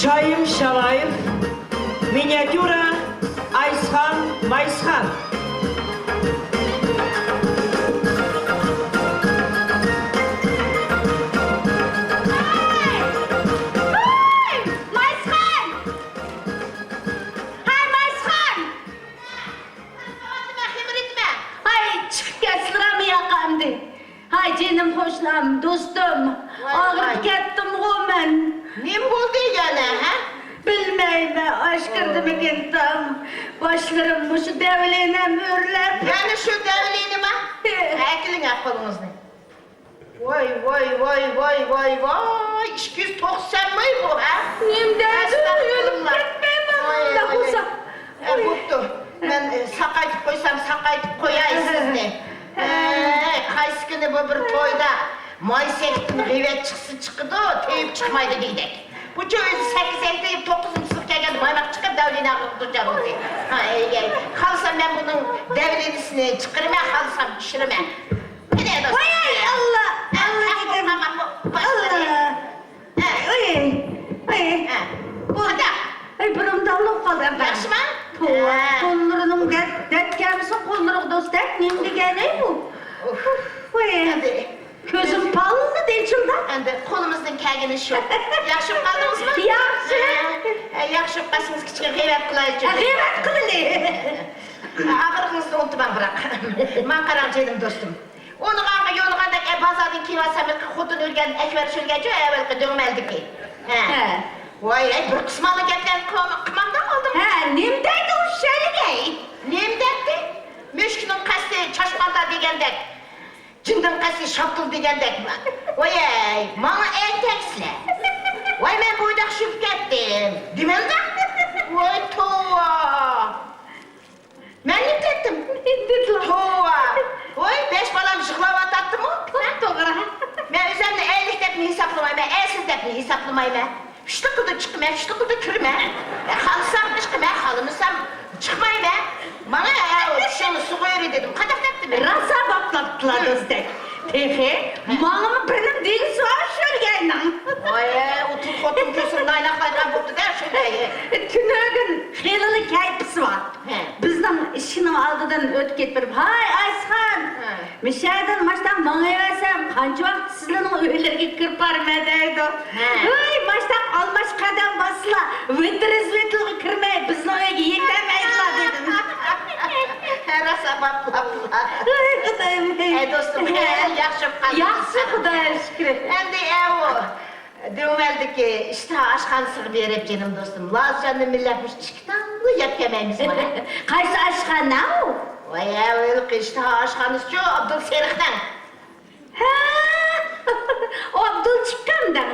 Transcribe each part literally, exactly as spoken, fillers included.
شايىم شالايېف، مىنىياتيۇرا، ئايسخان مايسخان. ھەي! ھەي! مايسخان! ھەي، مايسخان! ھەي، چىقىپ كەتسىلىرەم ياقامدى. ھاي جېنىم قوشنام، دوستۇم، ۋاي، ئاغرىپ ۋاي. كەتتىمغۇ مەن. نېمە بولدى يەنە، ھە؟ بىلمەيمەن، ئاشكىرىدىمىكىن تاڭ. باشلىرىم مۇشۇ دەۋلىنەم ئۆرلەپ. يەنە شۇ دەۋلىنىما؟ ھە. ئەكېلىڭە قولىڭىزنى. ۋاي، ۋاي، ۋاي، ۋاي، ۋاي، ۋاي، ئىككى يۈز توقسان مىڭ بۇ، ھە؟ نېمە دەيدۇ؟ ئەستەغپۇرۇللا. ئۆلۈپ كەتمەيمەن ۋاي، مۇنداق ۋاي، بولسا. ۋاي. ئە، بوپتۇ. مەن، ئە، ساقايتىپ قويسام، ساقايتىپ قوياي سىزنى. ھە. ئەي، قايسى كۈنى بۇ بىر تويدا ماي سېكىتتىن غەيۋەت چىقسا چىقىدۇ، تېيىپ چىقمايدۇ دېگۈدەك. بۇچۇ ئۆزى سەككىز ئەينەك تېيىپ، توققۇزىنچى سىنىپقا كەلگەندە مايماق چىقىپ، دەۋلىنە دۇچار بولدى. ھە، ئەي، ئەي. خالىسام مەن بۇنىڭ دەۋلىنىسىنى چىقىرىمەن، خالىسام چۈشۈرىمەن. قېنى، دوستۇم. ۋاي، ئاللا، ئە، ئاللا ئە، دېدىم. قورقامەن بۇ باشلىرى. ئاللا. ئە. ۋاي، ۋاي. ئە. بۇ، قانداق؟ ۋاي، بۇرۇن داۋلىنىپ قالدى ئەمدى. ياخشىما؟ توۋا، ھە. قوللىرىنىڭ دەرد، دەرد كەلمىسۇن قوللىرىغا دوستەك. نېمە دېگەنى بۇ؟ ئۇف. ۋاي. ئەمدى كۆزۈم پاللىدى ئېچىلدى. ئەمدى قولىمىزدىن كەلگىنى شۇ. ياخشى بولۇپ قالدىڭىزمۇ؟ ياخشى. ھە، ھە، ياخشى بولۇپ قالسىڭىز كىچىك غەيۋەت قىلايلىچۇ. ھە، غەيۋەت قىلىلى. ئاغرىقىڭىزنى ئۇنتۇماڭ، بىراق. ماڭا قاراڭ، جېنىم دوستۇم. ئۇنىغانغا يولىغاندەك، ئە، بازاردىن كېلىۋالسام، ھېلىقى خوتۇن ئۆلگەن ئەكبەر شۆلگەنچۇ، ئەۋەلقى دۆڭمەلدىكى. ھە. ھە. ۋاي، ئەي، بىر قىسماللا گەپلەرنى قىلما-، قىلمامدا ئالدىم. ھە، نېمە دەيدۇ ئۇ شۆلگەي؟ نېمە دەپتۇ؟ مۈشۈكنىڭ قەستى چاشقاندا دېگەندەك، جىندىن قەستى شاپتۇل دېگەندەك. ۋاي، ئەي، ماڭا ئەگىدەكسىلەر. ۋاي، مەن بويداق چۈشۈپ كەتتىم. دېمەمدۇ؟ ۋاي، توۋا. مەن نېمە دەتتىم؟ توۋا! ۋاي، بەش بالام يىغلاۋاتاتتىمۇ؟ توغرا. مەن ئۆزۈمنى ئەينەك دەپمۇ ھېسابلىمايمەن، ئەرسىز دەپمۇ ھېسابلىمايمەن. ئۈچلۈك قىلدا چىقىمەن، ئۈچلۈك قىلدا كىرىمەن. خالىسام چىقىمەن، خالىمىسام چىقمايمەن. ماڭا، ھە، چۈشۈڭنى سۇغۇرۇۋېرى دېدىم. قانداق دەپتىمەن؟ راسا باپلاپتىلا، دوستەك. تېخى ماڭىمۇ بىرنېمە دېگۈسى بار شۆلگەينىڭ. ۋاي، ئۇ تۇل خوتۇن كۆزۈم لايلاقلايدىغان بوپتۇ-دە، شۆلگەي. تۈنۈگۈن خېلىلا كەيپىسى بار. ھە. بىزنىڭ ئىشىكنىڭ ئالدىدىن ئۆتۈپ كېتىپ بېرىپ، ھاي، ئايسىخان! ھە. مۇشەدىن ماشتاق ماڭىۋەرسەم، قانچە ۋاقىت سىلىنىڭ ئۆيلىرىگە كىرىپ بارىمەن دەيدۇ. ھە. ھاي، ماشتاق ئالماش قەدەم باسسىلا، ۋىتىرىز ۋىتىلغا كىرمەي، بىزنىڭ ئۆيگە يېتەلمەيدىلا دېدىم. ھە، راسا باپلاپلا. ھاي، خۇدايىم. ھەي، دوستۇم، ھە. ياخشى بولۇپ قالدى. ياخشى، خۇدايغا شۈكرى. ئەمدى ئەۋۇ. دۆڭمەلدىكى ئىشتىھا ئاشخانىسىغا بېرىپ، جېنىم دوستۇم، لازىجاننى مىللەت مۇشۇ ئىككى تاللا يەپ كەلمەيمىزمۇ، ھە؟ قايسى ئاشخانا ئۇ؟ ۋاي، ھە، ھېلىقى ئىشتىھا ئاشخانىسىچۇ، ئابدۇل سېرىقنىڭ. ھە، ئابدۇل چىققاندىڭ.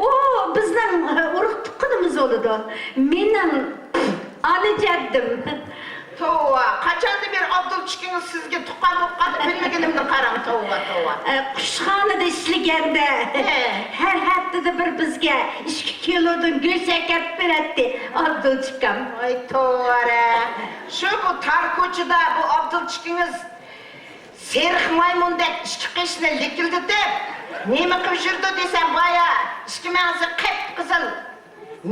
ئۇ بىزنىڭ ئۇرۇق تۇغقىنىمىز بولىدۇ. مېنىڭ ئانا جەددىم. توۋا، قاچاندىن بېرى ئابدۇل چىكىڭىز سىزگە تۇغقان بولۇپ قالدى، بىلمىگىنىمنى قاراڭ، توۋا، توۋا. ئە، قۇشخانىدا ئىشلىگەندە، ھە. ھەر ھەپتىدە بىر بىزگە ئىككى كىلودىن گۆش ئەكەپ بېرەتتى ئابدۇل چىكام. ۋاي، توۋا-رە. شۇ بۇ تار كوچىدا بۇ ئابدۇل چىكىڭىز سېرىق مايمۇندەك ئىككى قېشىنى لىكىلدىتىپ، نېمە قىلىپ يۈرىدۇ دېسەم، بايا ئىككى مەڭزى قىپقىزىل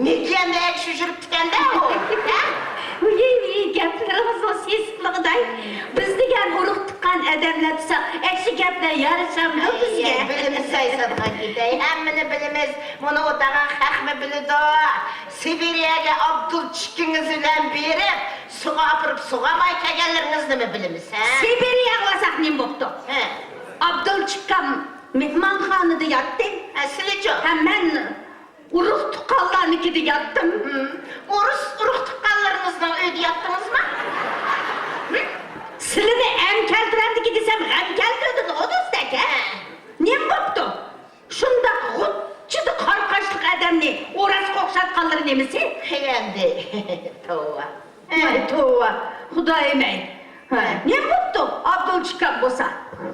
مىگىيەندە ئەگىشىپ يۈرۈپتىكەن-دە ئۇ، ھە؟ ۋىي، ۋىي، گەپلىرىڭىزنىڭ سېسىقلىقىداي. بىز دېگەن ئۇرۇق تۇغقان ئادەملەر تۇرساق، ئەشۇ گەپلەر يارىشامدۇ بىزگە؟ بىلىمىز، سايساتقان كېتەي. ھەممىنى بىلىمىز. مۇنى ئولتۇرغان خەقمۇ بىلىدۇ. سىبىرىيەگە ئابدۇل چىكىڭىز بىلەن بېرىپ، سۇغا ئاپىرىپ سۇغارماي كەلگەنلىرىڭىزنىمۇ بىلىمىز، ھە؟ سىبىرىيەگە بارساق نېمە بوپتۇ؟ ھە. ئابدۇل چىكام مېھمانخانىدا ياتتى. ھە، سىلىچۇ؟ ھە، مەن ئۇرۇق تۇغقانلارنىڭكىدە ياتتىم. ھىم. ئورۇس ئۇرۇق تۇغقانلىرىڭىزنىڭ ئۆيىدە ياتتىڭىزمۇ؟ ھىم؟ سىلىنى ئەم كەلتۈرەمدىكى دېسەم، غەم كەلتۈردىغۇ دوستەك، ھە؟ ھە. نېمە بوپتۇ؟ شۇنداق غۇچچىدە قارا قاشلىق ئادەمنى ئوراسقا ئوخشاتقانلىرى نېمىسى؟ خېيەندى. توۋا. ۋاي توۋا، خۇدايىم ئەي. ھە، نېمە بوپتۇ؟ ئابدۇل چىكام بولسا.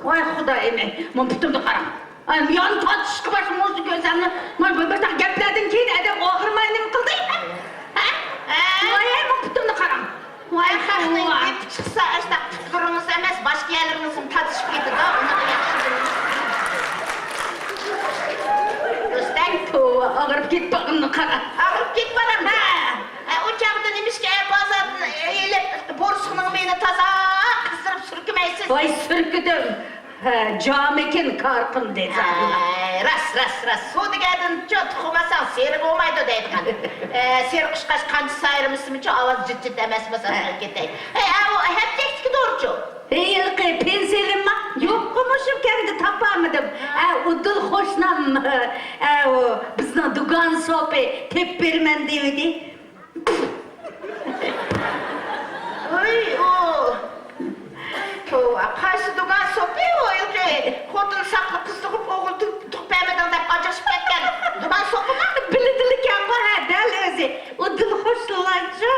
ۋاي خۇدايىم ئەي، مانا پۇتۇمنى قاراڭ. ئاي، يان تارتىشقا باشلىدىم، مۇشۇ كۆرسەملا، مانا بۇ بىر تال گەپلەردىن كېيىن ئادەم ئاغرىماي نېمە قىلدى؟ ھە؟ ھە؟ ۋاي، ئەي، مانا پۇتۇمنى قاراڭ. ۋاي خەقنىڭ توۋا. گېپى چىقسا، ئاشۇنداق پۇتلىرىڭىز ئەمەس، باش كىيەلىرىڭىزمۇ تارتىشىپ كېتىدۇ، ئۇنىڭغا ياخشى بىلىمىز. دوستەك، توۋا. ئاغرىپ كېتىپ بارغىنىنى قارا. ئاغرىپ كېتىپ بارامدۇ؟ ھە. ھە، ئۇ چاغدا نېمىشقا بازاردىن ئېلىپ، بورسۇقنىڭ مېيىنى تازا قىزدۇرۇپ سۈركىمەيسىز؟ ۋاي، سۈركىدىم. ھە، جامىكىن كار قىلدى زادىلا. ھە، راست، راست، راست. سودىگەردىنچۇ تۇخۇم ئالساڭ سېرىق بولمايدۇ دەيدىغان. ئە، سېرىق قۇشقاچ قانچە سايرىمىسىمۇچۇ ئاۋاز جىت-جىت ئەمەسمۇ، ساتقىلى كېتەي. ھەي، ئاۋۇ ھەپتىلىكتىكى دورىچۇ؟ ھېلىقى پېنسىلىمما؟ يوققۇ مۇشۇ كەمدە تاپالمىدىم. ئە، ئۇ دىلخۇشنام، ئە، ئۇ بىزنىڭ دۇكان سوپى تېپىپ بېرىمەن دېۋىدى. ۋوي، ئۇ. توۋا، قايسى دۇكان سوپى ئۇ ھېلىقى؟ خوتۇن ساقلىق قىز تۇغۇپ، ئوغۇل تۇغ-، تۇغۇپ بەرمىدىڭ دەپ ئاجرىشىپ كەتكەن دۇكان سوپىمۇ؟ بىلىدىلىكەنغۇ، ھە، دەل ئۆزى. ئۇ دىلخۇشلىلايچۇ.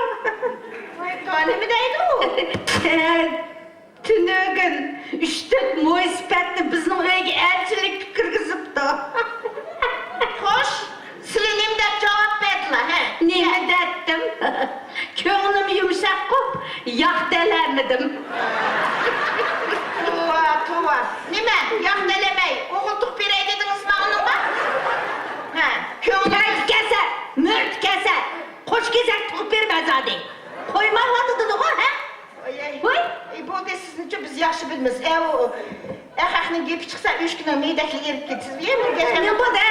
ۋوي، توۋا، نېمە دەيدۇ ئۇ؟ تۈنۈگۈن ئۈچ-تۆت مويسىپەتنى بىزنىڭ ئۆيگە ئەلچىلىككە كىرگۈزۈپتۇ. خوش، سىلى نېمە دەپ جاۋاب بەردىلا، ھە؟ نېمە دەتتىم؟ كۆڭلۈم يۇمشاق قوپ، ياق دەلەمىدىم. توۋا، توۋا. نېمە، ياق دەلەمەي، ئوغۇل تۇغۇپ بېرەي دېدىڭىزما ئۇنىڭغا؟ ھە، كۆڭلۈم كەسە، مۈرت كەسە، قوش كېزەك تۇغۇپ بېرىمەن زادى. قويمايۋاتىدىغۇ، ھە؟ ئاي، ئاي. ۋاي. ئەي، بولدى، سىزنىچۇ بىز ياخشى بىلىمىز. ئەۋۇ، ئەخەقنىڭ گېپى چىقسا، ئۆچكىنىڭ مېيىدەكلىك ئېلىپ كېتىسىز. يە، بىر گەپ نېمە بولدى؟